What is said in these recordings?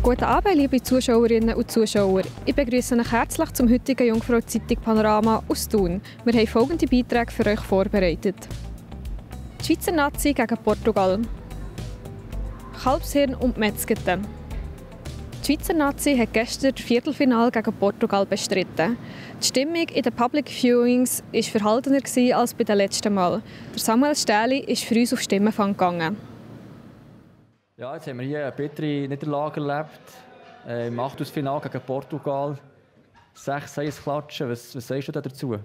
Guten Abend, liebe Zuschauerinnen und Zuschauer. Ich begrüße euch herzlich zum heutigen Jungfrau-Zeitung Panorama aus Thun. Wir haben folgende Beiträge für euch vorbereitet. Die Schweizer Nazi gegen Portugal. Kalbshirn und Metzgete. Die Schweizer Nazi hat gestern das Viertelfinale gegen Portugal bestritten. Die Stimmung in den Public Viewings war verhaltener als bei den letzten Mal. Der Samuel Stähli ist für uns auf Stimmenfang gegangen. Ja, jetzt haben wir hier eine bittere Niederlage erlebt. Im Achtelfinale gegen Portugal. 6-1 klatschen. Was sagst du dazu?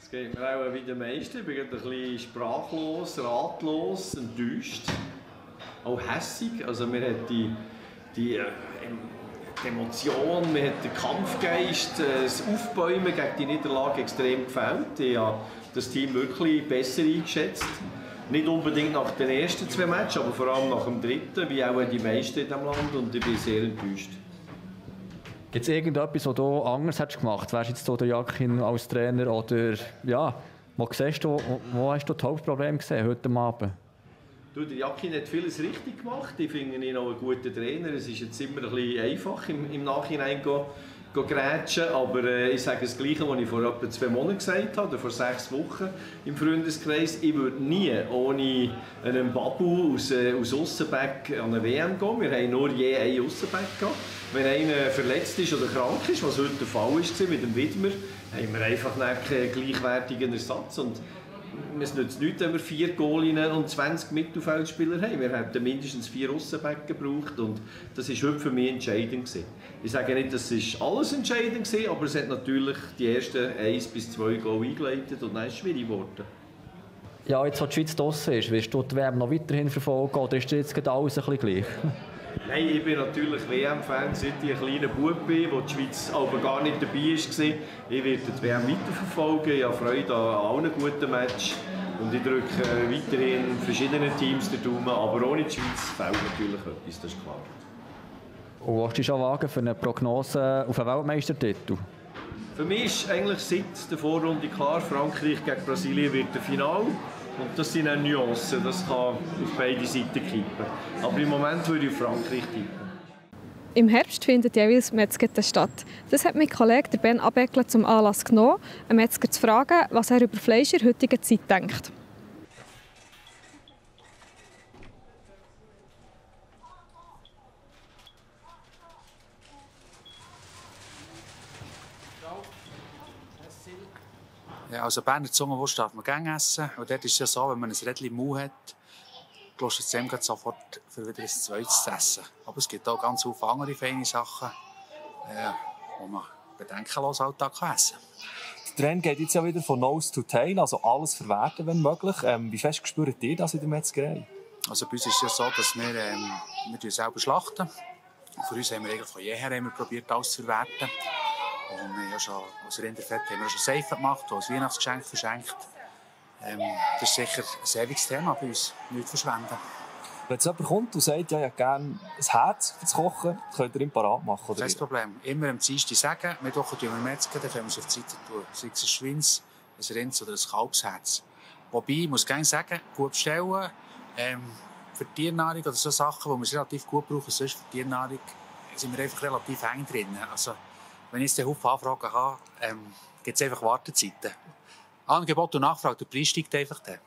Es geht mir auch wie den meisten. Ich bin ein bisschen sprachlos, ratlos, enttäuscht. Auch hässig. Also mir hat die Emotion, mir hat der Kampfgeist, das Aufbäumen gegen die Niederlage extrem gefällt. Ich habe das Team wirklich besser eingeschätzt. Nicht unbedingt nach den ersten 2 Matches, aber vor allem nach dem dritten, wie auch die meisten in diesem Land. Und ich bin sehr enttäuscht. Gibt es irgendetwas, was du anders hättest gemacht? Wärst jetzt der Jakin als Trainer oder ja, wo hast du das Hauptproblem gesehen heute Abend? Du, der Jakin hat vieles richtig gemacht. Ich finde ihn auch einen guten Trainer. Es ist jetzt immer ein bisschen einfach im Nachhinein zu grätschen, aber ich sage das Gleiche, was ich vor etwa 2 Monaten gesagt habe, oder vor 6 Wochen im Freundeskreis. Ich würde nie ohne einen Babu aus Aussenback an eine WM gehen. Wir haben nur je einen Aussenback gehabt. Wenn einer verletzt ist oder krank ist, was heute der Fall war mit dem Widmer, haben wir einfach keinen gleichwertigen Ersatz. Und es nützt nichts, wenn wir 4 Goalinnen und 20 Mittelfeldspieler haben. Wir hätten mindestens 4 Aussenbacken gebraucht und das war heute für mich entscheidend gewesen. Ich sage nicht, dass es alles entscheidend war, aber es hat natürlich die ersten 1 bis 2 Goal eingeleitet und dann ist es schwierig geworden. Ja, jetzt, wo die Schweiz draussen ist, wirst du die WM noch weiterhin verfolgen oder ist dir jetzt gerade alles ein bisschen gleich? Nein, ich bin natürlich WM-Fan, seit ich ein kleiner Bub bin, wo die Schweiz aber gar nicht dabei war. Ich werde die WM weiterverfolgen, ich habe Freude an allen guten Matches und ich drücke weiterhin verschiedenen Teams den Daumen, aber ohne die Schweiz fehlt natürlich etwas, das ist klar. Und willst du dich schon wagen für eine Prognose auf einen Weltmeistertitel? Für mich ist eigentlich seit der Vorrunde klar, Frankreich gegen Brasilien wird ein Finale. Und das sind auch Nuancen, das kann auf beide Seiten kippen. Aber im Moment würde ich auf Frankreich tippen. Im Herbst findet jeweils Metzgete statt. Das hat mein Kollege Ben Abeckler zum Anlass genommen, einen Metzger zu fragen, was er über Fleisch in der heutigen Zeit denkt. Ja, also Berner Zungenwurst darf man gerne essen. Und dort ist es ja so, wenn man ein Rädchen im Mund hat, gelustet es dem sofort für wieder ein zweites zu essen. Aber es gibt auch ganz viele andere feine Sachen, die man bedenkenlos Alltag essen kann. Der Trend geht jetzt ja wieder von Nose to Tail, also alles verwerten, wenn möglich. Wie fest spürt ihr das in der Metzgerei? Also bei uns ist es ja so, dass wir selber schlachten. Für uns haben wir eigentlich von jeher probiert, alles zu verwerten. Und wir haben ja schon aus Rinderfett haben wir schon Seife gemacht, als Weihnachtsgeschenk verschenkt. Das ist sicher ein ewiges Thema bei uns, nichts verschwenden. Wenn jetzt jemand kommt und sagt, ja, ich hätte gerne ein Herz für das Kochen, könnt ihr ihn parat machen? Oder? Das ist das Problem. Immer am Dienstag sagen, Mittwoch tun wir Metzger, dann können wir es auf die Seite tun. Sei es ein Schweins, ein Rinds oder ein Kalbsherz. Wobei, ich muss gerne sagen, gut bestellen. Für Tiernahrung oder so Sachen, die wir relativ gut brauchen, sonst für Tiernahrung, sind wir einfach relativ eng drin. Also, wenn ich jetzt einen Haufen Anfragen habe, gibt es einfach Wartezeiten. Angebot und Nachfrage, der Preis steigt einfach dann.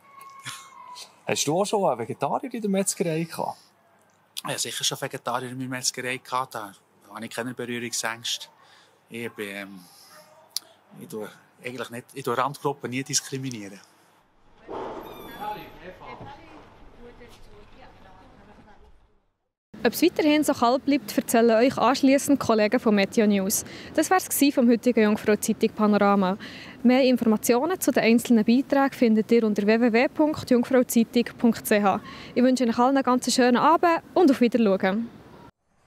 Hast du auch schon einen Vegetarier in der Metzgerei gehabt? Ich habe sicher schon Vegetarier in meiner Metzgerei gehabt. Da habe ich keine Berührungsängste. Ich tue Randgruppen nie diskriminieren. Ob es weiterhin so kalt bleibt, erzählen euch anschliessend Kollegen von Meteo News. Das war es vom heutigen Jungfrau-Zeitung Panorama. Mehr Informationen zu den einzelnen Beiträgen findet ihr unter www.jungfrauzeitung.ch. Ich wünsche euch allen einen ganz schönen Abend und auf Wiedersehen.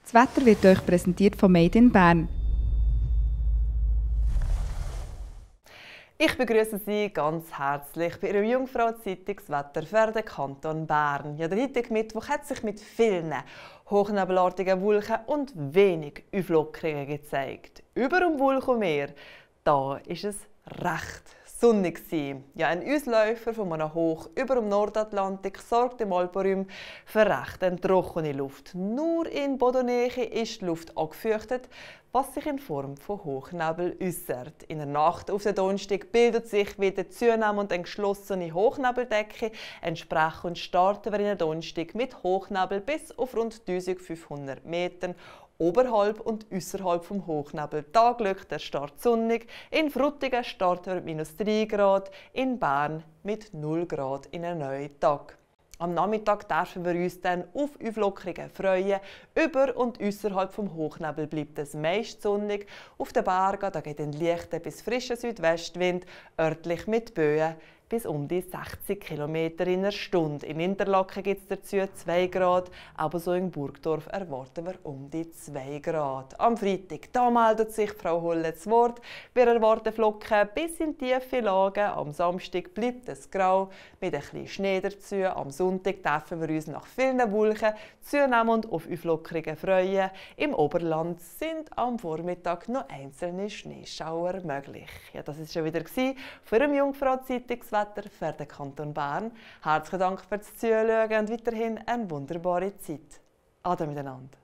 Das Wetter wird euch präsentiert von Made in Bern. Ich begrüße Sie ganz herzlich bei Ihrer Jungfrau-Zeitungswetter für den Kanton Bern. Ja, der heutige Mittwoch hat sich mit vielen hochnebelartigen Wolken und wenig Auflockerungen gezeigt. Über dem Wolkenmeer, da ist es recht sonnig sein. Ja, ein Ausläufer von einem Hoch über dem Nordatlantik sorgt im Alpenraum für recht eine trockene Luft. Nur in Bodennähe ist die Luft angefeuchtet, was sich in Form von Hochnebel äußert. In der Nacht auf den Donnerstag bildet sich wieder zunehmend eine geschlossene Hochnebeldecke. Entsprechend starten wir in den Donnerstag mit Hochnebel bis auf rund 1500 Metern. Oberhalb und äußerhalb vom Hochnebel taglück der Start sonnig. In Frutigen starten wir mit -3 Grad, in Bern mit 0 Grad in einen neuen Tag. Am Nachmittag dürfen wir uns dann auf Auflockerungen freuen. Über und äußerhalb vom Hochnebel bleibt es meist sonnig. Auf den Bergen da geht ein leichter bis frischer Südwestwind, örtlich mit Böen bis um die 60 km in der Stunde. In Interlaken gibt es dazu 2 Grad, aber so in Burgdorf erwarten wir um die 2 Grad. Am Freitag da meldet sich Frau Holle zu Wort. Wir erwarten Flocken bis in tiefe Lagen. Am Samstag bleibt es grau mit ein bisschen Schnee dazu. Am Sonntag dürfen wir uns nach vielen Wolken zunehmend auf Auflockerungen freuen. Im Oberland sind am Vormittag noch einzelne Schneeschauer möglich. Ja, das war schon wieder für eine Jungfrau-Zeitungswetter für den Kanton Bern. Herzlichen Dank fürs Zuschauen und weiterhin eine wunderbare Zeit. Ade miteinander.